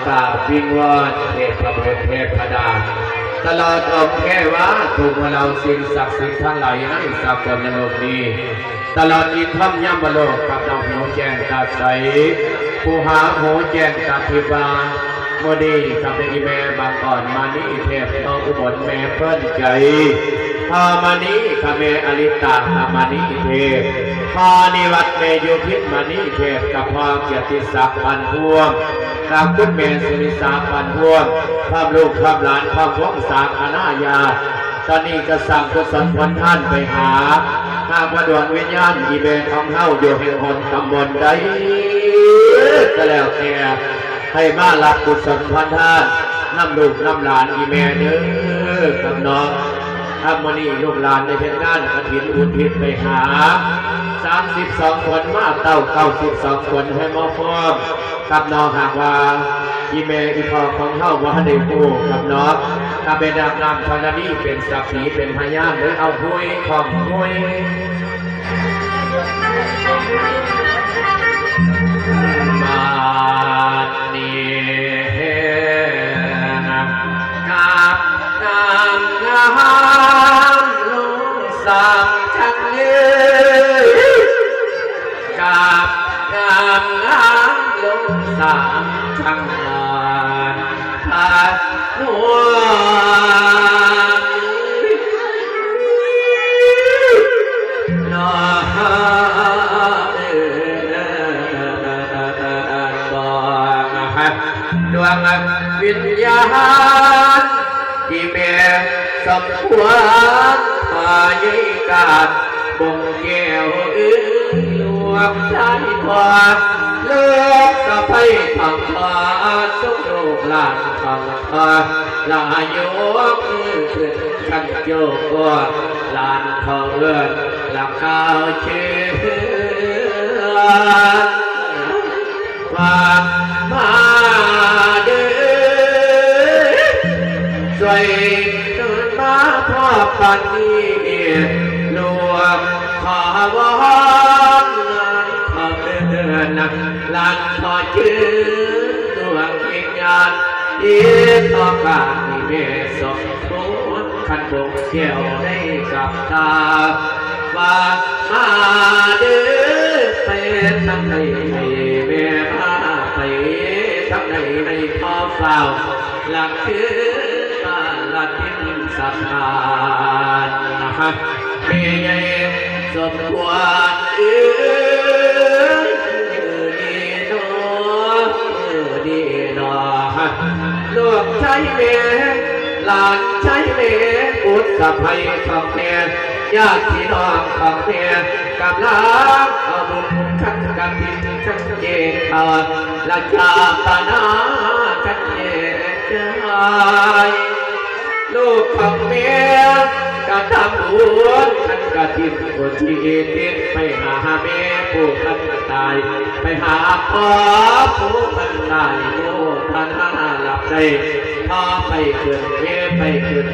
ກາບວິງວອນເທບພະບຸດເທບພະດາ ຕະຫຼອດອົງເທວາ ທຸກເຫຼົ່າສິ່ງສັກສິດທັງຫຼາຍໃນສາກົນໂລກນີ້ ຕະຫຼອດອີກພ້ອມຍາມມະໂລກ ກັບນ້ອງຫູແຈ້ງຕາໃສ ຜູ້ຫາຫູແຈ້ງຕາທິບວ່າ ມື້ນີ້ກັບແມ່ອີແມ່ບາງອ່ອນມະນີເທບ ນ້ອງອຸບົນແມ່ເພິ່ນໃຈ ພໍ່ມະນີກັບແມ່ອະລິຕາມະນີເທບ ພໍ່ນິວັດແມ່ຢູ່ພິນມະນີເທບ ກັບພໍ່ກຽດຕິສັກ ພັນພວງ ກັບຄຸນແມ່ສຸລິສາ ພັນພວງ ພ້ອມລູກພ້ອມຫຼານ ພ້ອມວົງສາຄະນາຍາດ ຕອນນີ້ກໍສ້າງກຸສົນຜົນທານໄປຫາ ຫາກວ່າດວງວິນຍານອີແມ່ຂອງເຮົາຢູ່ແຫ່ງຫົນຕຳບົນໃດກໍແລ້ວແຕ່ ໃຫ້ມາຮັບກຸສົນພັນທານນຳລູກນຳຫຼານອີແມ່ເດີ ກັບນ້ອງ ຖ້າມື້ນີ້ລູກຫຼານໄດ້ເຮັດງານກະຖິນອຸທິດໄປຫາ ສາມສິບສອງຄົນ ມາເຕົ້າ ເກົ້າສິບສອງຄົນ ໃຫ້ມາພ້ອມກັບນ້ອງ ຫາກວ່າອີແມ່ອີພໍ່ຂອງເຮົາບໍ່ທັນໄດ້ຮູ້ກັບນ້ອງ ກະເປັນນາງນຳທໍລະນີເປັນສັກຂີເປັນພະຍານເດີ ເອົາຫຸຍຂອງຫຸຍ ບາດນີ້ນະ ກັບນາງງາມລຸງສາມທັງເອີ ກັບນາງງາມລຸງສາມທັງຫຼາຍ ພານວມ ນ້ອງເອີຍ ດວງວິນຍານທີ່ແມ່ສົມຄວນ ພາຍການບົງແກ້ວເອີຍ ລູກຊາຍພໍ່ ລູກສະໃພ້ຂອງພໍ່ ຊຸມລູກຫຼານຂອງພໍ່ ລະຍົກມືຂຶ້ນ ຄັນໂຈກວ່າຫຼານເຂົາເອີ້ນລະກ່າວເຊີນວ່າ ມາເດີ ຊ່ວຍເດີນມາພໍ້ປານນີ້ ລູກຂໍວອນ ເຂົາເອີ້ນຫຼານຂໍເຊີນດວງວິນຍານ ທີ່ຕ້ອງການໃຫ້ແມ່ສົມ ໂອ້ ຄັນບົງແກ້ວໄດ້ກັບຕາ ວ່າມາເດີ ໄປທາງໃດໃຫ້ແມ່ພາໄປທາງໃດ ໃຫ້ພໍ່ຟ້າວລະຄືມາລະທິນສະຖານ ແມ່ໃຫຍ່ສົມຄວນເອີຍ ມື້ນີ້ເນາະ ມື້ນີ້ເນາະ ລູກຊາຍແມ່ ຫຼານຊາຍແມ່ ບຸດສະໃພ້ຂອງແມ່ ຍາດພີ່ນ້ອງຂອງແມ່ ກຳລັງເອົາບຸນຂັນກະຖິນ ຂັນເຈກທອດ ລະຈາປະນາ ຂັນແຈກຈ່າຍ ລູກຂອງແມ່ກະທຳບຸນຂັນກະຖິນ ອຸທິດໄປຫາແມ່ຜູ້ເພິ່ນຕາຍ ໄປຫາພໍ່ຜູ້ເພິ່ນຕາຍ ໂມທະນາຮັບໄດ້ ພໍ່ໄປຂຶ້ນ ແມ່ໄປຂຶ້ນ